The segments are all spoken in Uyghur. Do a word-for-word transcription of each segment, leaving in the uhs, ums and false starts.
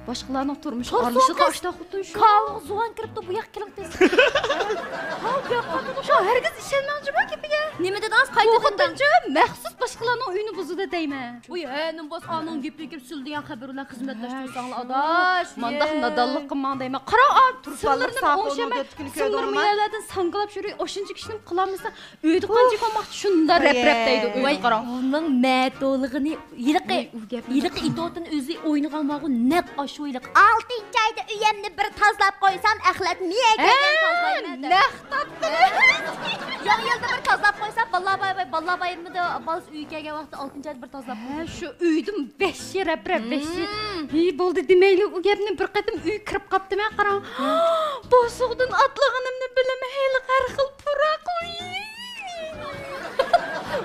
باشقىلارنىڭ تۇرمۇشىغا ئارىلىشىدىغان ئاشۇنداق خوتۇن شۇ. كاۋىغا زۇۋان كىرىپتۇ، بۇ ياققا كېلىڭ تېز. شۇ ھەرگىز ئىشەنمەڭچۇ بۇ گېپىگە. نېمە دېدىڭىز؟ بۇ قايتا دېڭ. خوتۇنچۇ مەخسۇس باشقىلارنىڭ ئۆيىنى بۇزىدۇ دەيمەن. ۋۇي ھە، نېمە بولسا ئانىڭ گېپىگە كىرىپ سۆزلىگەن خەۋىرى بىلەن خىزمەتداش تۇرساڭلار ئاداش. مانداق نادانلىق قىلماڭ دەيمەن. قاراڭ، سىرلىرىنى ئوڭشىماي، سىرلىرىنى مۇ يەرلەردىن ساڭگىلاپ يۈرۈي، ئاشۇنچە كىشىنى قىلالمىسا ئۆيدە قانچە كالماقچى شۇنداق رەپ رەپ دەيدۇ، ئۆيدە قاراڭ. بۇنىڭ مەتۇلىغىنى ھېلىقى، ھېلىقى ئىتوتىنى ئۆزى ئوينىغان بارغۇ، نەق ئاشۇ ھېلىقى. ئالتىنچى ئايدا ئۆيەمنى بىر تازىلاپ قويسام، ئەخلەت مېيە كەلگەن تازىلايمەن دەپ. نەق تاپتىڭىز. يېڭى يىلدا بىر تازىلاپ قويسام، باللا باي-، باي-، باللا بايرىمىدا بالىسى ئۆيگە كەلگەن ۋاقىتتا ئالتىنچى ئايدا بىر تازىلاپ قويسام. شۇ ئۆيدىن ۋەھشىي رەپ رەپ ۋەھشىي. ھى، بولدى دېمەيلى ئۇ گەپنى، بىر قېتىم ئۆيگە كىرىپ قاپتىمەن، قاراڭ. بوسۇغىدىن ئاتلىغىنىمنى بىلىمەن، ھېلىقى ھەر خىل پۇراق.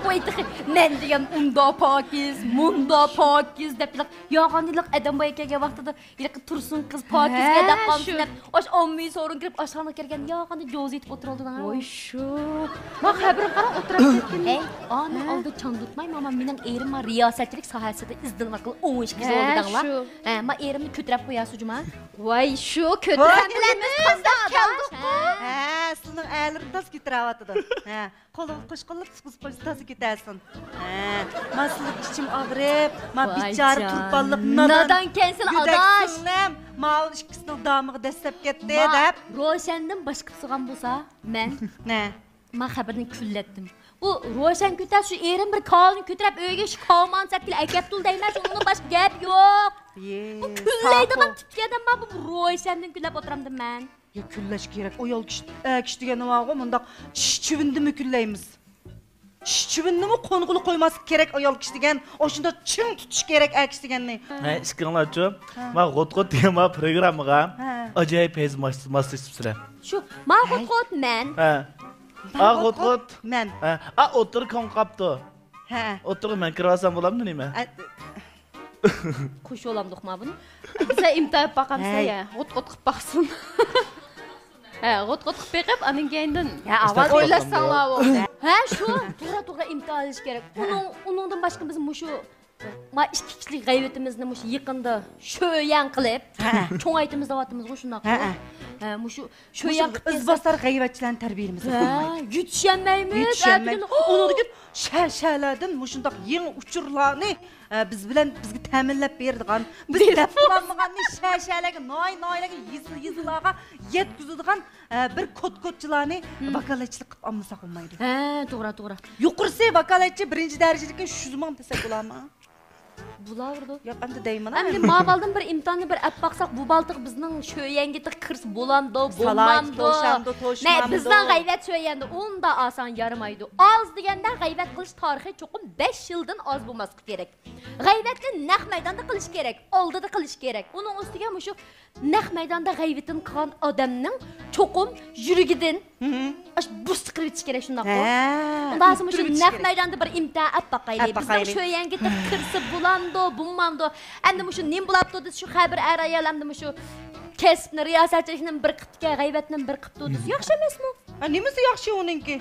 ۋاي تېخى مەن دېگەن ئۇندا پاكىز، مۇندا پاكىز دەپ ھېلىقى ياغانىلىق ئادەم بايا كەلگەن ۋاقتىدا ھېلىقى تۇرسۇن قىز پاكىزگە دەپ قالمىسۇن دەپ ئاش ئاممىۋى سورۇن كىرىپ ئاشخانىغا كىرگەن ياغاندا جوزا ئېتىپ ئولتۇرۇۋالدىڭ ھە. ۋاي شۇ. ما خەۋىرىم قاراڭ ئولتۇراپ كەتكىنى. ھەي، ئانىڭ ئالدىدا چاڭ تۇتماي، ماما مېنىڭ ئېرىم ما رىياسەتچىلىك ساھەسىدە ئىزدىنىۋاتقىلى ئون ئىككى يىل بولدى دەڭلار. ھە، ما ئېرىمنى كۆتۈرەپ قوياسىزجۇما. ۋاي شۇ كۆتۈرەمدىمىز قانداق كەلدۇققۇ. ھە، سىلىنىڭ ئەرلىرىڭ تاز كۆتۈرەۋاتىدۇ. ھە، قولىغا قوشقانلىق تۇتقۇزۇپ قويسا تازا كېتەرسىڭ. ھە، ما سىلىگە ئىچىم ئاغرىپ، ما بىچارە تۇرپانلىق نادان، نادانكەنسىلە يۆدەك ئاداش. سىڭلىم، ماۋۇ ئىككىسىنىڭ دامىغا دەسسەپ كەتتى دەپ. روشەندىن باشقا تۇغان بولسا، مەن. نە؟ ما خەۋەرنى كۈللەتتىم. بۇ روشەن كۆتەر شۇ ئېرىم بىر كالىنى كۆتۈرەپ ئۆيگە شۇ كالمان سەتكىلى ئەكەپتۇ دەيمەن، شۇنىڭدىن باشقا گەپ يوق. بۇ كۈللەيدىغان تىپكى ئادەم بار، بۇ روشەندىن كۈللەپ ئولتۇرامدىم مەن. يا كۈللەش كېرەك، ئايال كىشى، ئەر كىشى دېگەن بارغۇ، مۇنداق چىش چىۋىندىمۇ كۈللەيمىز. چىش چىۋىندىمۇ قونغىلى قويماسلىق كېرەك ئايال كىشى دېگەن، ئاشۇنداق چىڭ تۇتۇش كېرەك ئەر كىشى دېگەننى. ھە، ئىككىڭلارچۇ؟ ھە. ما غوت غوت دېگەن ما پروگراممىغا ھە. ئاجايىپ پەيز ماس-، ماسلىشىپسىلەر. شۇ، ما غوت غوت مەن. ھە. ئا غوت غوت. مەن. ھە. ئا ئوتتۇرا كۆڭ قاپتۇ. ھە. ئوتتۇرىغا مەن كىرىۋالسام بولامدۇ نېمە؟ ئە، قوشۇۋالامدۇق ما بۇنى؟ بىزە ئىمتىھان باقامسە ھەي. يا، غوت غوت قىلىپ باقسۇن. ھە، غوت غوت قىلىپ بېقىپ، ئاندىن كېيىندىن ھە، ئاۋۋال ئويلاشساڭلار بولدى. ھە، شۇ، توغرا، توغرا ئىمتىھان ئېلىش كېرەك. ئۇنىڭ، ئۇنىڭدىن باشقا بىز مۇشۇ، ما ئىككى كىشىلىك غەيۋىتىمىزنى مۇشۇ يېقىندا شۆيەن قىلىپ، ھە. چوڭايتىمىز دەۋاتىمىزغۇ، شۇنداققۇ؟ ھە، ھە. ھە، مۇشۇ شۆيەن قىلىپ ئىزباسار غەيۋەتچىلەرنى تەربىيەلىمىسەك بولمايدۇ. يۈتۈشەلمەيمىز. يۈتۈشەلمەيمىز. ئۇنىڭدىن كېيىن شەشەلەردىن مۇشۇنداق يېڭى ئۇچۇرلارنى ئە، بىز بىلەن، بىزگە تەمىنلەپ بېرىدىغان، بىز دەپ بولالمىغاننى شەشەلەرگە، ناھىيە، ناھىيەلەرگە، يېزا، يېزىلارغا يەتكۈزىدىغان، ئە، بىر كوتكوتچىلارنى ھىم. ۋاكالەتچىلىك قىلىپ ئالمىساق بولمايدۇ. ھە، توغرا، توغرا. يۇقىرىسى ۋاكالەتچى بىرىنچى دەرىجىلىككە يۈز مىڭ دېسەك بولارمۇ؟ بولاۋېرىدۇ. ياق، ئەمدى دەيمەن. ئەمدى ماۋالدىن بىر ئىمتىھاننى بىر ئەپ باقساق، بۇ بالتىق بىزنىڭ شۆيەنگە تېخى كىرسە بولامدۇ، بولمامدۇ؟ بىزنىڭ غەيۋەت شۆيەندە ئۇنداق ئاسان يارىمايدۇ. ئاز دېگەندە غەيۋەت قىلىش تارىخى چوقۇم بەش يىلدىن ئاز بولماسلىقى كېرەك. غەيۋەتنى نەق مەيداندا قىلىش كېرەك، ئالدىدا قىلىش كېرەك. ئۇنىڭ ئۈستىگە مۇشۇ نەق مەيداندا غەيۋىتىنى قىلغان ئادەمنىڭ چوقۇم يۈرىكىدىن ئاشۇ بۇس چىقىرىۋېتىش كېرەك، شۇنداققۇ؟ ھە، ئۇنداق بولسا مۇشۇ نەق مەيداندا بىر ئىمتىھان ئەپ باقايلى. بىزنىڭ شۆيەنگە كىرسە بولامدۇ، بولمامدۇ؟ ئەمدى مۇشۇ نېمە بولاپتۇ دېسە، شۇ خەۋەر ئەر ئايال ئەمدى مۇشۇ كەسىپنى، رىياسەتچىلىكنى بىر قىپتىكەن، غەيۋەتنى بىر قىپتۇ دېسە، ياخشى ئەمەسمۇ؟ ھە، نېمىسى ياخشى ئۇنىڭكى؟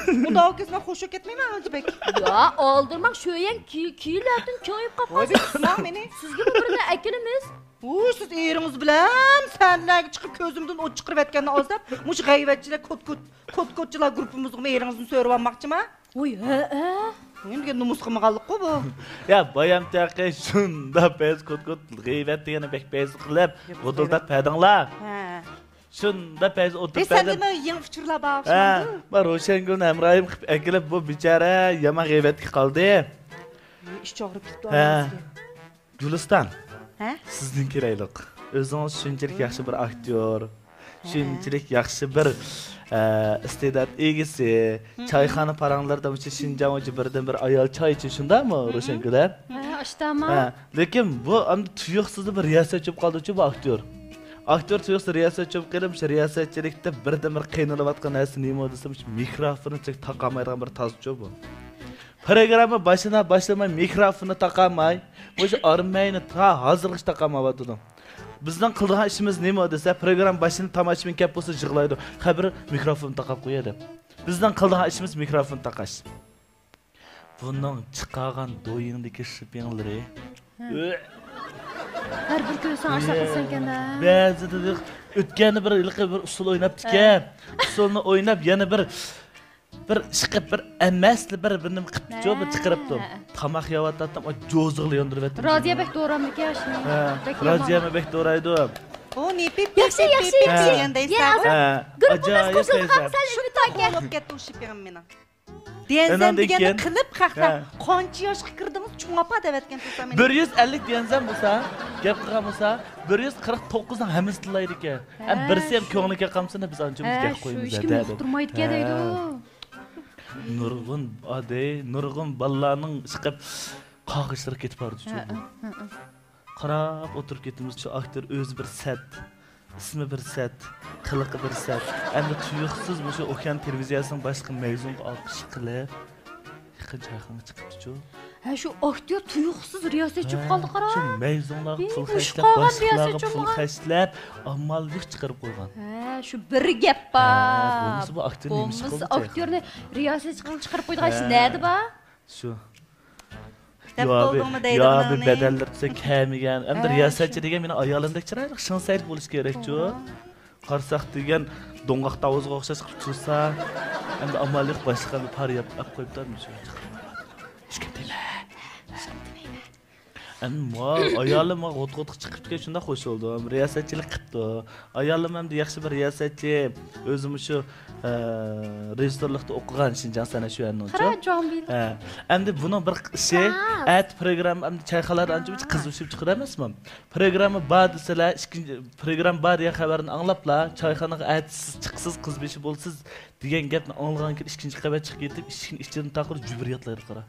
ئۇنداق كەسمە خوشۇ كەتمەيمەن ھاجى بەك. يا، ئالدىرىماڭ، شۆيەن كىي-، كىيىلەتتىن كېڭىيىپ قاپقالسا. ۋاي، بېسىماڭ مېنى. سىزگىمۇ بىرنى ئەكىلىمىز. ۋۇي، سىز ئېرىڭىز بىلەن سەھنىلەرگە چىقىپ كۆزۈمدىن ئوت چىقىرىۋەتكەندىن ئاز دەپ، مۇشۇ غەيۋەتچىلەر كوت-كوت، كوت-كوتچىلار گۇرۇپپىمىزغىمۇ ئېرىڭىزنى سۆرىۋالماقچىما؟ ۋۇي، ھەئە. ۋۇي، دېگەن نومۇس قىلمىغانلىققۇ بۇ. يا، بايام تېخى شۇنداق پەيز كوت-كوت غەيۋەت دېگەننى بەك پەيز قىلىپ، غۇدۇلداپ بەردىڭلار. ھە. شۇندا پەيز ئولتۇرۇپ بەردىم. سەندىمۇ يېڭى ئۇچۇرلار بار ئوخشىمامدۇ؟ ھە، مەن روشەنگۈلنى ھەمراھىم قىلىپ ئەكېلىپ، بۇ بىچارە يامان غەيۋەتكە قالدى. ئىچى ئاغرىپ كېتىپتۇ ھە. ئانىسىگە. گۈلىستان. ھە؟ سىزدىن كېرەيلۇق. ئۆزىڭىز شۇنچىلىك ياخشى بىر ئاكتيور، ھە. شۇنچىلىك ياخشى بىر، ئە، ئىستېدات ئىگىسى. ھە. چايخانا پاراڭلىرىدا مۇشۇ شىنجاڭ بويىچە بىردىنبىر ئايال چايچى، شۇنداقمۇ، ھە. روشەنگۈل ھە؟ ھە، ئاشتاما. ھە. لېكىن بۇ ئەمدى تۇيۇقسىزلا بىر رىياسەتچى بولۇپ قالدىچۇ بۇ ئاكتيور. ئاكتيور تۇيۇقسىز رىياسەتچى بولۇپ قېلىپ، شۇ رىياسەتچىلىكتە بىردىنبىر قىينىلىۋاتقان نەرسە نېمە دېسە، مۇشۇ مىكروفوننى تاقالمايدىغان بىر تازىچۇ بۇ. پروگرامما باشلىنا باشلىماي مىكروفوننى تاقالماي، مۇشۇ ئارمىيەنى تا ھازىرغىچە تاقالمايۋاتىدۇ. بىزنىڭ قىلىدىغان ئىشىمىز نېمە دېسە، پروگرامما باشلىنىپ تاماشىبىن كەپ بولسا يىغلايدۇ. قەبرە مىكروفوننى تاقاپ قويە دەپ. بىزنىڭ قىلىدىغان ئىشىمىز مىكروفون تاقاش. بۇنىڭ چىقارغان دويىڭدىكى شىپىڭلىرى. ھە. ئۆ. ھەر بىر كۆرسەڭ ئاشۇنداق قىلساڭكەن-دە. بەزىدە ئۆتكەندە بىر ھېلىقى بىر ئۇسسۇل ئويناپتىكەن. ئۇسسۇلنى ئويناپ، يەنە بىر، بىر ئىشقىلىپ، بىر ئەمەسلا بىر، بىر نېمە قىپتۇ، بىر چىقىرىپتۇ. ھە. تاماق يەۋاتاتتىم، ئا، جوزىغىلا ياندۇرۇۋەتتىم. رازىيە بەك دورايدىكەن شۇنى. ھە. بەك رازىيە يامان. بەك دورايدۇ. ئۇ نېپى ياخشى، ياخشى، ياخشى. دېگەن دەيسەن. ھە. گۇرۇپپىمىز قوشۇلغان سەل ئۈمىد ئاكا. بولۇپ كەتتى ئۇ شىپىڭىم مېنىڭ. دېيەنزەم ئانان دېگەننى كېيىن قىلىپ، خەقلەر، ھە. قانچە ياشقا كىردىڭىز، چوڭ ئاپا دەۋەتكەن تۇرسام مېنى. بىر يۈز ئەللىك دېيەنزەم بولسا، گەپ قىلغان بولسا، بىر يۈز قىرىق توققۇزنىڭ ھەممىسى تىللايدىكەن. ھە، ئەمما بىرسى ھەم شۇ. كۆڭلىگە قالمىسۇن، بىز ئانچە ھە، گەپ شۇ قويىمىز، ھېچكىم دەدى. ئۇقتۇرمايدىكەن ھە. دەيدۇ. نۇرغۇن، ئادەي، نۇرغۇن بالىلارنىڭ ئىشقىلىپ قاغا ئىشلىرىغا كېتىپ بارىدۇ ھە، شۇ. ھە، ھە. قاراپ ئولتۇرۇپ كېتىمىز، شۇ ئاكتور ئۆزى بىر سەت، ئىسمى بىر سەت، قىلىقى بىر سەت. ئەمدى تۇيۇقسىز مۇشۇ ئوكيان تېلېۋىزىيەسىنىڭ باشلىقى مەيزۇڭغا ئالقىش قىلىپ، يېقىن چايخانىغا چىقىپتۇچۇ. ھە، شۇ ئاكتور تۇيۇقسىز رىياسەتچى بولۇپ قالدى، قارا. شۇ مەيزۇڭلارغا ھېي، پۇل خەجلەپ، باشلىقلارغا پۇل خەجلەپ، ئامال يوق چىقىرىپ قويغان. ھە، شۇ بىر گەپ بار. ھە، بولمىسا بۇ ئاكتور نېمە ئىش قىلدى؟ بولمىسا ئاكتورنى رىياسەتچى قىلىپ چىقىرىپ قويىدىغان ئىش ھە. نەدە بار؟ شۇ. دەپ ياۋى، بولدۇڭمۇ دەيدىغىنىڭنى؟ ياۋى بەدەللەر تۈزەك كەمىگەن. ئەمدى ھە، رىياسەتچى شۇ. دېگەن مېنىڭ ئايالىمدەك چىرايلىق، شىڭسەيلىك بولۇشى كېرەكچۇ. توغرا. قارىساق دېگەن دوڭغاق تاۋۇزغا ئوخشاش قىلىپ تۇرسا، ئەمدى ئامال يوق باشلىقىمنى پار ياپ ئاپ قويۇپتۇ. شۇ. ئىشكەپ دېمە. ئەمدى ماڭا ئايالىم ماڭا غوت-غوتقا چىقىپتىكەن، شۇنداق خوش بولدۇم. رىياسەتچىلىك قىپتۇ. ئايالىم ئەمدى ياخشى بىر رىياسەتچى، ئۆزى مۇشۇ، ئە، رېژىسسورلۇقتا ئوقۇغان شىنجاڭ سەنئەت شۆنىنىڭچۇ. قارا، جۇاڭبىل. ھە. ئەمدى بۇنىڭ بىر ئىشى، ئەتە پروگرامما، ئەمدى چايخانىلاردا ئانچە-مۇنچە قىز بوشىشىپ چىقىدۇ ئەمەسمۇ؟ پروگرامما بار دېسىلە، ئىككىنچى، پروگرامما بار دېگەن خەۋەرنى ئاڭلاپلا، چايخانىغا ئەتە سىز چىقسىز، قىز بېشى بولىسىز، دېگەن گەپنى ئاڭلىغان كېيىن ئىككىنچى قەۋەتكە چىقىپ كېتىپ، ئىشىكنى ئىچىدىن تاقىرىپ جۈبۈر يادلايدۇ، قارا.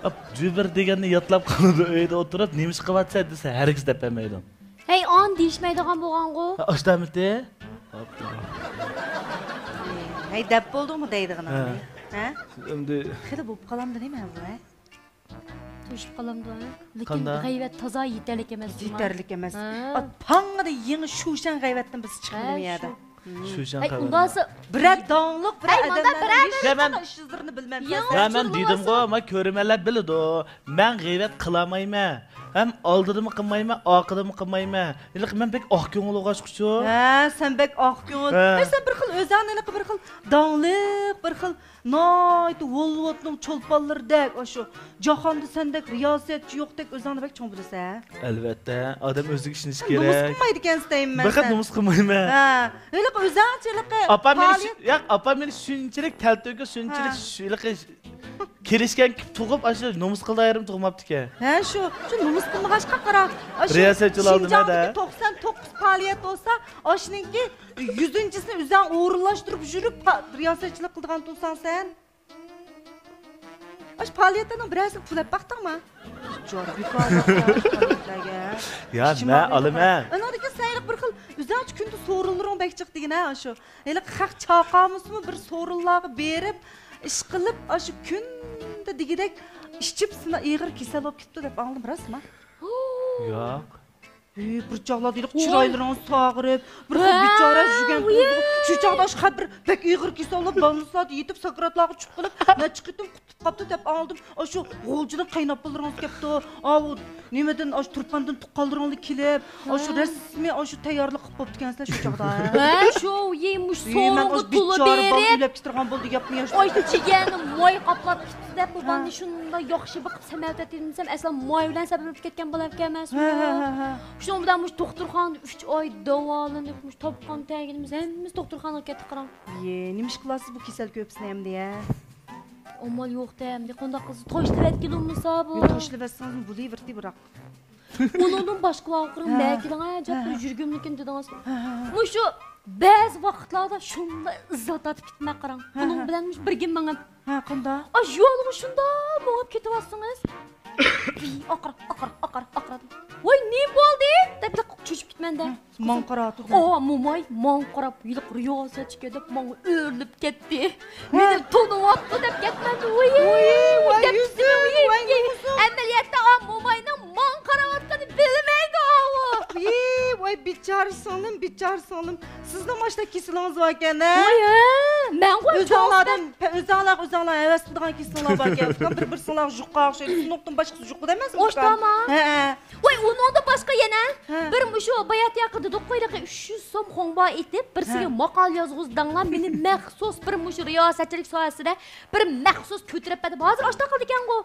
ئاپ، جۈبۈر دېگەننى يادلاپ قالىدۇ، ئۆيدە ئولتۇرۇپ، نېمە ئىش قىلىۋاتىسەن دېسە، ھەرگىز دەپ بەرمەيدۇ. ھەي، ئان دېيىشمەيدىغان بولغانغۇ. ھە، ئاشۇنداقمىتى؟ ھەي، دەپ بولدۇڭمۇ دەيدىغىنىڭنى؟ ھە. ھە؟ ئەمدى خېلى بولۇپ قالامدۇ نېمە بۇ، ھە؟ توشۇپ قالامدۇ، ھە؟ لېكىن قانداق؟ غەيۋەت تازا يېتەرلىك ئەمەس جۇما. يېتەرلىك ئەمەس. ھە. ئات تاڭىدا يېڭى شۇشەن غەيۋەتتىن بىرسى چىقمىدىمۇ يەردە؟ شۇشەن ھەي، خەۋەر. ئۇنداسا بىرەر داڭلىق، بىرەر ھەي، مۇنداق ئادەملەر بىرەر يېڭى يا مەن، شۇ ئىشلىرىنى بىلمەمسەن يا سەن؟ مەن دېدىمغۇ، ما كۆرۈرمەنلەر بىلىدۇ. مەن غەيۋەت قىلالمايمەن. ھەم ئالدىدىمۇ قىلمايمەن، ئارقىدىمۇ قىلمايمەن. ھېلىقى مەن بەك ئاق كۆڭۈل بولغاچقىچۇ. ھە، سەن بەك ئاق كۆڭۈل. ھە. ھە، سەن بىر خىل ئۆزۈڭنى ھېلىقى بىر خىل داڭلىق، بىر خىل ناھايىتى ھوللىۋۇدنىڭ چولپانلىرىدەك، ئاشۇ جاھاندا سەندەك رىياسەتچى يوقتەك ئۆزۈڭنى بەك چوڭ بىلىسەن. ئەلۋەتتە، ئادەم ئۆزىگە ئىشىنىشى كېرەك. نومۇس قىلمايدىكەنسەن دەيمەن مەن. بىر خەت نومۇس قىلمايمەن. ھە، ھېلىقى ئۆزۈڭچە ھېلىقى ئاپام مېنى شۇ-، پائالىيەت ياق، ئاپام مېنى شۇنچىلىك تەلتۆكۈس، شۇنچىلىك ھە. شۇ-، ھېلىقى كېلىشكەن تۇغۇپ، ئاشۇ نومۇس قىلىدىغان يېرىم تۇغماپتىكەن. ھە، شۇ، شۇ نومۇس قىلمىغاچقا قارا. ئاشۇ رىياسەتچىلىك ئالدىم شىنجاڭدىكى ھەدە. توقسان توققۇز پائالىيەت بولسا، ئاشۇنىڭكى يۈزىنچىسىنى ئۆزۈڭ ئورۇنلاشتۇرۇپ يۈرۈپ، پا-، رىياسەتچىلىك قىلىدىغان تۇرساڭ سەن. ئاشۇ پائالىيەتلەرنىڭ بىرەرسىگە پۇل ئەپ باقتىڭمۇ؟ بىچارە بىكار ۋاقىت پائالىيەتلەرگە. يا، مەن ئالىمەن. ئانىڭدىن كېيىن سەن ھېلىقى بىر خىل ئۆزۈڭچە كۈندە سورۇنلىرىڭ بەك جىق دېگىنە، ئاشۇ. ھېلىقى خەق چاقالمىسىمۇ بىر سورۇنلارغا بېرىپ، ئىشقىلىپ، ئاشۇ كۈندە دېگۈدەك ئىچىپ سېنى ئېغىر كېسەل بولۇپ كېتىپتۇ دەپ ئاڭلىدىم، راستمۇ؟ ياق. ھېي، بىر چاغلاردا ھېلىقى ۋاي. چىرايلىرىڭىز ساغىرىپ، بىر خىل ۋاي، بىچارە يۈگەن ۋاي. شۇ چاغدا ئاشۇ خەپ بىر بەك ئېغىر كېسەل بولۇپ، بولنىسلاردا يېتىپ، ساكراتلارغا چۈشۈپ قېلىپ، نەچچە قېتىم قۇتۇپ قاپتۇ دەپ ئاڭلىدىم. ئاشۇ غۇلجىدىن قايناپىلىرىڭىز كەپتۇ. ئاۋۇ نېمىدىن، ئاشۇ تۇرپاندىن تۇغقانلىرىڭلار كېلىپ، ئاشۇ ھە. رەسمىي ئاشۇ تەييارلىق قىلىپ بوپتىكەنسىلەر شۇ چاغدا. ھە، شۇ يېمىش ئى، مەن سورۇنغا ئاشۇ تولا بىچارە بالىنى بېرىپ، ئۆيلەپ كېتىدىغان بولدى، ياپمۇ ياش. ئاشۇ جىگەرنى ماي قاپلاپ كېتىپتۇ دەپ، ھە. بۇ بالىنى شۇنداق ياخشى بېقىپ سەمەلتەتتىم دېسەم، ئەسلا ماي بىلەن سەمەلتىپ كەتكەن بالا ئىكەن ئەمەسمۇ؟ ھە، ھە، ھە، ھە. شۇنىڭ بىلەن مۇشۇ دوختۇرخانىدا ئۈچ ئاي داۋالىنىپ، مۇشۇ تاپقان تەگىنىمىز ھەممىمىز دوختۇرخانىغا كەتتۇق، قاراڭ. ئىيې، نېمە ئىش قىلاسىز بۇ كېسەل كۆپىسىنى ئەمدى، ھە؟ ئامال يوق-تە، ئەمدى قانداق قىلسا تاشلىۋەتكىلى بولمىسا بۇ. يوق، تاشلىۋەتسىڭىزمۇ بولۇۋېرىدى بىراق. ئۇنىڭدىن باشقىلارغا قاراڭ، ھە. مەكىلىڭە جاپ ھە، بىر ھە. يۈرگۈملۈكىنى دېدىڭىز. ھە، ھە، ھە. مۇشۇ بەزى ۋاقىتلاردا شۇنداق ئىززەت تارتىپ كېتىمەن، قاراڭ. ھە، بۇنىڭ ھە. بىلەن مۇشۇ بىرگە مېڭىپ. ھە، قانداق؟ ئاش يولغا شۇنداق مېڭىپ كېتىۋاتسىڭىز. ئاقىرىپ، ئاقىرىپ، ئاقىرىپ، ئاقىرىپ. ۋاي، نېمە بولدى؟ دەپ چۆچۈپ كېتىمەن-دە. ھە. ماڭا قارا، تۇغۇم. ئا، موماي ماڭا قاراپ، ھېلىقى رىياسەتچىكەن دەپ ماڭا ئۆرۈلۈپ كەتتى. ھە. مېنى تونۇۋاپتۇ دەپ كەتمەمدۇ؟ ۋۇي، ۋۇي، ۋاي، دەپسىزمۇ؟ يۈزۈم، ۋۇي، ۋاي، ۋۇي. نومۇسۇم. ئەمەلىيەتتە ئا موماينىڭ ماڭا قاراۋاتقىنىنى بىلمەيدۇ ئاۋۇ. ۋىي، ۋاي، بىچارە سىڭلىم، بىچارە سىڭلىم. سىزنىڭ ماشۇنداق كېسىلىڭىز باركەن-ھە؟ ۋاي، ھە. مەنغۇ ئۆزۈڭلار ئادەم، ئۆزۈڭلار، ئۆزۈڭلار ھەۋەس قىلىدىغان كېسىلىڭلار باركەن. ئۇكام، بىر-بىرسىڭلارغا يۇققان ئوخشايدۇ. شۇنىڭدىن باشقىسى يوق دەيمەنسىڭ ئۇكام؟ ھە، ھە. ۋاي، ئۇنىڭدىن باشقا يەنە ھە. بىر مۇشۇ باياتى ياقى دېدۇققۇ، ھېلىقى ئۈچ يۈز سوم خۇڭبا ئېتىپ، بىرسىگە ھە. ماقالە يازغۇزداڭلار، مېنى مەخسۇس بىر مۇشۇ رىياسەتچىلىك ساھەسىدە بىر مەخسۇس كۆتۈرۈپ بەردى. ھازىر ئاشۇنداق قىلىدىكەنغۇ.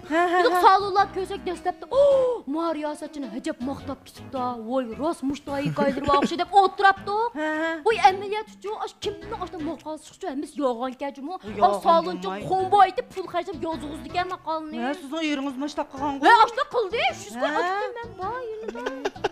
ھە، ھە، ھېلىقى ھە. سالونلارغا كىرسەك دەسلەپتە، «ئوھ، ما رىياسەتچىنى ئەجەب ماختاپ كېتىپتۇ. ۋاي، راست مۇشۇنداق ھېكايىلىرى بار ئوخشايدۇ» دەپ ئولتۇراتتۇق. ھە، ھە. ۋاي، ئەمەلىيەتتىچۇ، ئاشۇ كىمنىڭ ئاشۇنداق ماقالىسى چىقىچۇ، ھەممىسى يالغانكەنچۇمۇ. ئۇ ئا، يالغان سالونچۇ بولماي. خۇڭبا ئېتىپ پۇل خەجلەپ يازغۇزدىكەن ماقالىنى. ھە، سىزنىڭ ئېرىڭىزمۇ ئاشۇنداق قىلغانغۇ. ھە، ئاشۇنداق قىلدى. ئۈچ يۈز كوي ھە. ئاچتىم مەن بار يېنىدا.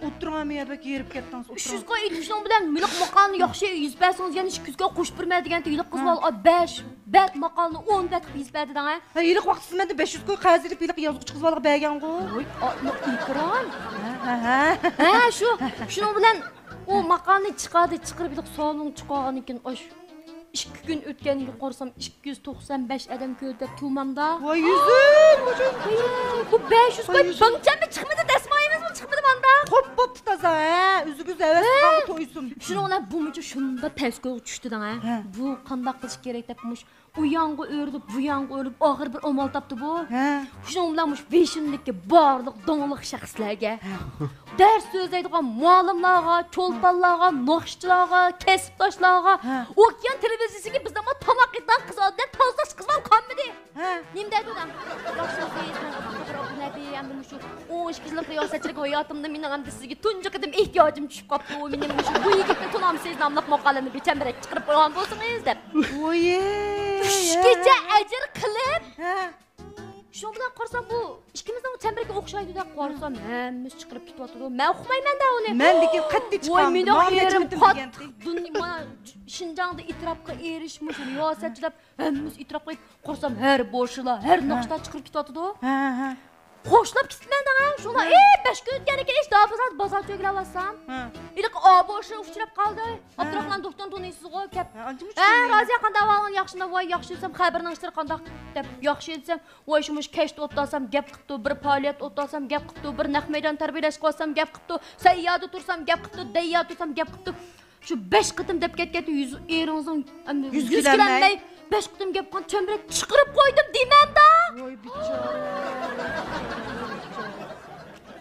ئوتتۇرىڭ ھەممە يەردە ھېرىپ كەتتىڭىز، ئۈچ يۈز ئوتتۇرىڭ. كوي ئېتىشنىڭ بىلەن مېنىڭ ماقالىنى ياخشى يېزىپ بەرسىڭىز، يەنە ئىككى يۈز كوي قوشۇپ بېرىمەن دېگەنتى ھېلىقى قىز ھە. بالا، ئا، بەش بەت ماقالىنى ئون بەت قىلىپ يېزىپ بەردى دەڭە. ھە، ھېلىقى ۋاقىت سىز مەندىن بەش يۈز كوي قەرز ئېلىپ، ھېلىقى يازغۇچى قىز بالىغا بەرگەنغۇ. ۋوي، ئا، نو، ئېكران. ھە، ھە، ھە. ھە، شۇ. شۇنىڭ بىلەن ئۇ ماقالىنى چىقاردى، چىقىرىپ ھېلىقى سالونغا چىقارغاندىن كېيىن، ئاشۇ ئىككى كۈن ئۆتكەندىن كېيىن قارىسام، ئىككى يۈز توقسان بەش ئادەم كۆردى دەپ توماندا. ۋاي يۈزۈم، ۋاي يۈزۈم. بۇ بەش يۈز ۋاي كوي يۈزۈم. بىڭچەممۇ چىقمىدى، دەسمايىمىزمۇ چىقمىدى ماندا. خوپ بوپتۇ تازا، ھە، ئۆزىگىز ھەۋەس ھە. قىلغانغا تويسۇن. شۇنىڭ بىلەن بۇ مۇنچە شۇنداق تەس كويغا چۈشتى دەڭ، ھە. ھە. بۇ قانداق قىلىش كېرەك دەپ مۇش ئۇ يانغا ئۆرۈلۈپ، بۇ يانغا ئۆرۈلۈپ، ئاخىرى بىر ئامال تاپتى بۇ. ھە. شۇنىڭ بىلەن مۇشۇ بېشىمدىكى بارلىق داڭلىق شەخسلەرگە، ھە. دەرس سۆزلەيدىغان مۇئەللىملارغا، چولپانلارغا، ناخشىچىلارغا، كەسىپداشلارغا، ھە. ئوكيان تېلېۋىزىيىسىگە بىزنىڭمۇ تاماق ئېتىدىغان قىز ئادەم، تازىلاش قىز بولۇپ قالمىدى. ھە. نېمە دەيدۇ ئۇلار؟ ياخشى سۆزلەيسىز، مەن بىر ئەمدى مۇشۇ ئون ئىككى يىللىق رىياسەتچىلىك ھاياتىمدا مېنىڭ ئەمدى سىزگە تۇنجى قېتىم ئېھتىياجىم چۈشۈپ قاپتۇ، مېنى مۇشۇ بۇ يىگىتنى تونامسىز ناملىق ماقالىنى بىر چەمبىرەك چىقىرىپ قويغان بولسىڭىز دەپ. ۋوي. ئۈچ كېچە ئەجىر قىلىپ، ھە. شۇنىڭ بىلەن قارىسام، بۇ ئىككىمىزنىڭ چەمبىرىكى ئوخشايدۇ دەپ قارىسام، ھەممىسى چىقىرىپ كېتىۋاتىدۇ. مەن ئۇقمايمەن-دە ئۇنى. مەن لېكىن قەتئىي ۋاي، چىقارمىدىم. مېنىڭ ماڭا ئېرىم نەچچە قېتىم قاتتىق دېگەنتى. دۇنيا، مانا شىنجاڭدا ئېتىراپقا ئېرىشمىش رىياسەتچى دەپ ھەممىسى ئېتىراپ قىلىپ، قارىسام، ھەر بوشىلا، ھەر ھە. ناخشىدا چىقىرىپ كېتىۋاتىدۇ. ھە، ھە. خوشلاپ كېتىپمەن دەڭ، شۇڭا، ھە. ئى، بەش كۈن ئۆتكەندىن كېيىن ئىشتا بازار، بازار چۆگىلەۋاتسام، ھە. ھېلىقى ئابوشى ئۇچراپ قالدى. ھە. ئابدۇراخمان دوختۇرنى تونۇيسىزغۇ، كەپ. ھە، ئانچە مۇشۇ ھە، تونۇيمەن. رازىيە، قانداق ئەھۋالىڭ، ياخشىمۇ؟ ۋاي، ياخشى دېسەم، خەۋىرىڭ ئىشلىرى قانداق؟ دەپ، ياخشى دېسەم، ۋاي، شۇ مۇشۇ كەچتە ئولتۇرسام گەپ قىپتۇ، بىر پائالىيەتتە ئولتۇرسام گەپ قىپتۇ، بىر نەق مەيدان تەربىيەلەشكە بارسام گەپ قىپتۇ، سەييادا تۇرسام گەپ قىپتۇ، دەييادا تۇرسام گەپ قىپتۇ. شۇ بەش قېتىم دەپ كەتكەنتى، يۈز، ئېرىڭىزنىڭ، ئەم، يۈز يۈز كېلەلمەي. كېلەلمەي، بەش قېتىم گەپ قىلغان چەمبىرەك چىقىرىپ قويدۇم دېمەمدا. ۋاي بىچارە.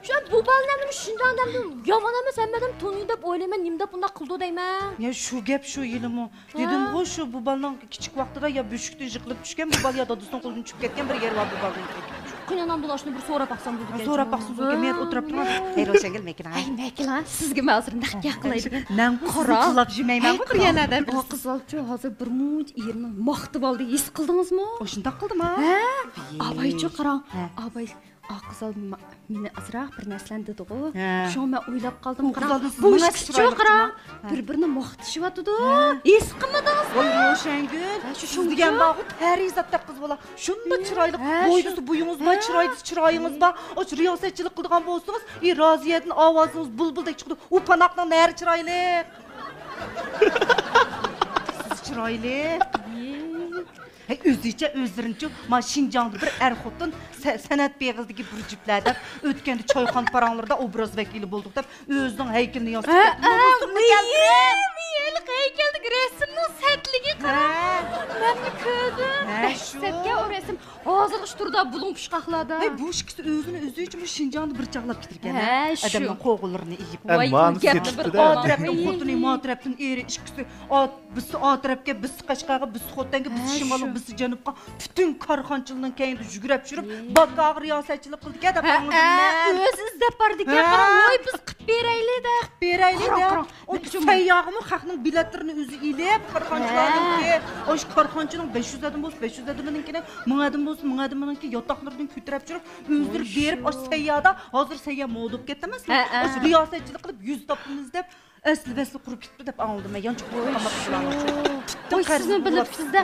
شۇ بۇ بالىنى ئەمدى شىنجاڭدا ئەمدى يامان ئەمەس، ھەممە ئادەم تونۇيدۇ دەپ ئويلايمەن، نېمە دەپ بۇنداق قىلىدۇ دەيمەن. يا شۇ گەپ شۇ ھېلىمۇ. ھە. دېدىمغۇ، شۇ بۇ بالىنىڭ كىچىك ۋاقتىدا يا بۆشۈكتىن يىقىلىپ چۈشكەن، بۇ بالا يا دادىسىنىڭ قولىدىن چۈشۈپ كەتكەن بىر يەر بار بۇ بالىنىڭكى. قېنى ئانامدىن ئاشۇنى بىر سوراپ باقسام بولىدىكەن. سوراپ باقسىڭىز بولىدىكەن، مەن ئولتۇراپ تۇرۇڭ. ھەي، روشەنگۈل، مەكىلە. ھەي، مەكىلە، سىزگە مەن ھازىر نەق گەپ قىلاي دېگەن. مەنغۇ سىزنى تىللاپ يۈرمەيمەنغۇ بىر يەرلەردە. ئۇ قىزلارچۇ ھازىر بىر مۇنچە ئېرىنى ماختىۋالدى، ھېس قىلدىڭىزمۇ؟ ئاشۇنداق قىلدىما؟ ھە؟ ئابايچۇ قاراڭ، ھە. ئاباي، ئا قىزلار ما-، مېنى ئازراق بىر نەرسىلەرنى دېدىغۇ. ھە. شۇڭا مەن ئويلاپ قالدىم، قاراڭ، بۇ ئىككىسىچۇ قاراڭ، ھە. بىر-بىرىنى ماختىشىۋاتىدۇ. ھە. ھېس قىلمىدىڭىزمۇ؟ ۋاي روشەنگۈل، ھە، شۇ سىز دېگەن بارغۇ، پەرىزاتتەك قىز بالا. شۇنداق چىرايلىق، ھە، بوينىسى، بويىڭىز بار، ھە. چىرايىڭىز بار. ئاشۇ رىياسەتچىلىك قىلىدىغان بولسىڭىز، ئى، رازىيەدىن ئاۋازىڭىز بۇلبۇلدەك چىقىدۇ. ئۇ پاناقنىڭ نەرى چىرايلىق. سىز چىرايلىق. ھەي، ئۆزىچە ئۆزلىرىنىچۇ، ما شىنجاڭدا بىر ئەر خوتۇن سە-، سەنئەت بېغىزىدىكى بىر جۈپلەر دەپ، ئۆتكەندە چايخانا پاراڭلىرىدا ئوبراز ۋەكىلى بولدۇق دەپ، ئۆزىنىڭ ھەيكىلىنى ياساپ كەپتۇ. ھە، ھە، ھېلىقى ھەيكەلدىكى رەسىمنىڭ سەتلىكى قاراڭ. ھە. مەنمۇ كۆردۈم. ھە، شۇ. سەتكە ئۇ رەسىم. ھازىرغىچە تۇرىدۇ بۇلۇڭ پۇچقاقلاردا. ھەي، بۇ ئىككىسى ئۆزىنى ئۆزىچە مۇشۇ شىنجاڭدا بىر چاغلاپ كېتىدىكەن، ھە؟ ھە، شۇ. ئادەمنىڭ قوغۇنلىرىنى ئېيىپ. ۋاي، بۇ گەپنى بىر ئا تەرەپنىڭ خوتۇنى، ما تەرەپتىن ئېرى، ئىككىسى ئا-، بىرسى ئا تەرەپكە، بىرسى قەشقەرگە، بىرسى خوتەنگە، بىرسى شىمالغا، بىرسى جەنۇبقا، پۈتۈن كارخانىچىلارنىڭ كەينىدە يۈگۈرۈپ يۈرۈپ، باكاغا رىياسەتچىلىك قىلىدىكەن دەپ ئاڭلىدىم مەن. ئۆزى ئىزدەپ بارىدىكەن، ھە. قاراڭ، ۋاي، بىز قىلىپ بېرەيلى دە. قىلىپ بېرەيلى دە. قاراڭ، قاراڭ. ئۇ سەيياغىمۇ خەقنىڭ بېلەتلىرىنى ئۆزى ئېلىپ، كارخانىچىلارنىڭكى، ھە. ئاشۇ كارخانىچىنىڭ بەش يۈز ئادەم بولسا، بەش يۈز ئادىمىنىڭكىنى، مىڭ ئادەم بولسا، مىڭ ئادىمىنىڭكى ياتاقلىرىدىن كۆتۈرۈپ چۈشۈرۈپ، ئۆزلىرى بېرىپ، ئاشۇ سەييادا، ھازىر سەييا مودا بولۇپ كەتتى ئەمەسمۇ؟ ھە، ھە. ئاشۇ رىياسەتچىلىك قىلىپ، يۈز تاپتىمىز دەپ، ئەسلى ۋەسلى قۇرۇپ كېتىپتۇ دەپ ئاڭلىدىم مەن. يانچۇق قۇرۇپ قالماپتۇ. ۋاي، سىزمۇ بىلىپسىز-دە.